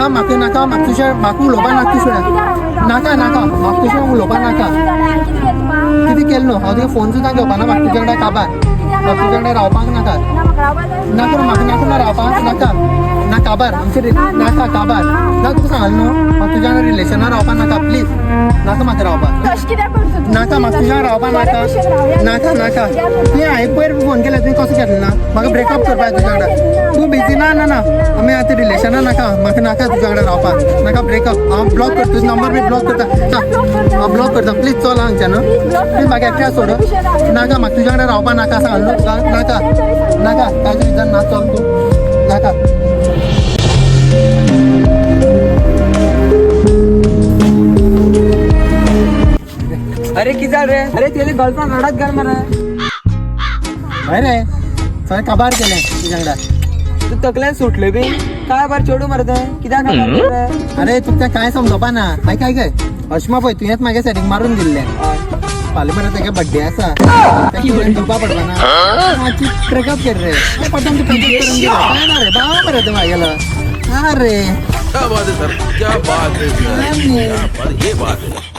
ना म्हाका नाका, म्हाका तुज्या म्हाका उलोवपा नाका तुज्या. नाका नाका, म्हाका तुज्या उलोवपा नाका. कितें केलें न्हू हांव तुका फोन सुद्दां घेवपा ना. म्हाका तुज्या वांगडा काबार, म्हाका तुज्या वांगडा रावपाक नाका. नाका म्हाका, नाका ना रावपाक नाका ना काबार आमचे नाका काबार ना. तुका सांगलें न्हू म्हाका तुज्या वांगडा रिलेशनान रावपा नाका. प्लीज नाका म्हाका रावपाक. नाका म्हाका तुज्या रावपा नाका नाका नाका. तुवें हांवें पयर फोन केला, तुवें कसो घेतलो ना? म्हाका ब्रेकअप करपाक तुज्या वांगडा. तूं बिजी. ना ना ना, आमी आतां रिलेशनान नाका. म्हाका नाका तुज्या वांगडा रावपाक नाका. ब्रेकअप. हांव ब्लॉक करता तुजो नंबर बी ब्लॉक करता. हांव ब्लॉक करता. प्लीज चल हांगच्यान न्हू. प्लीज म्हाका एकट्या सोड. नाका म्हाका तुज्या वांगडा रावपा नाका सांगलें न्हू तुका. नाका नाका, कांयच रिजन ना. चल तूं नाका. अरे कितें जालें रे? अरे तुगेली गर्लफ्रेंड रडत गेल मरे. हय रे, सगळें काबार केलें तुज्या वांगडा. तूं तकलेन सुटले बी काय बार चेडूं मरे तें कित्याक काबार केलें? अरे तुका तें कांय समजपा ना. आयक आयक अशमा पळय, तुवेंच म्हागे सेटींग मारून दिल्लें. फाल्यां मरे तेगे बड्डे आसा, तेका कितें दिवपा पडपा ना. मातशी ब्रेकअप कर रे. पटन तूं ब्रेकअप करून दिलो काय ना रे बाबा मरे तूं म्हागेलो. आरे क्या बात है सर, क्या बात है सर, क्या बात, ये बात है.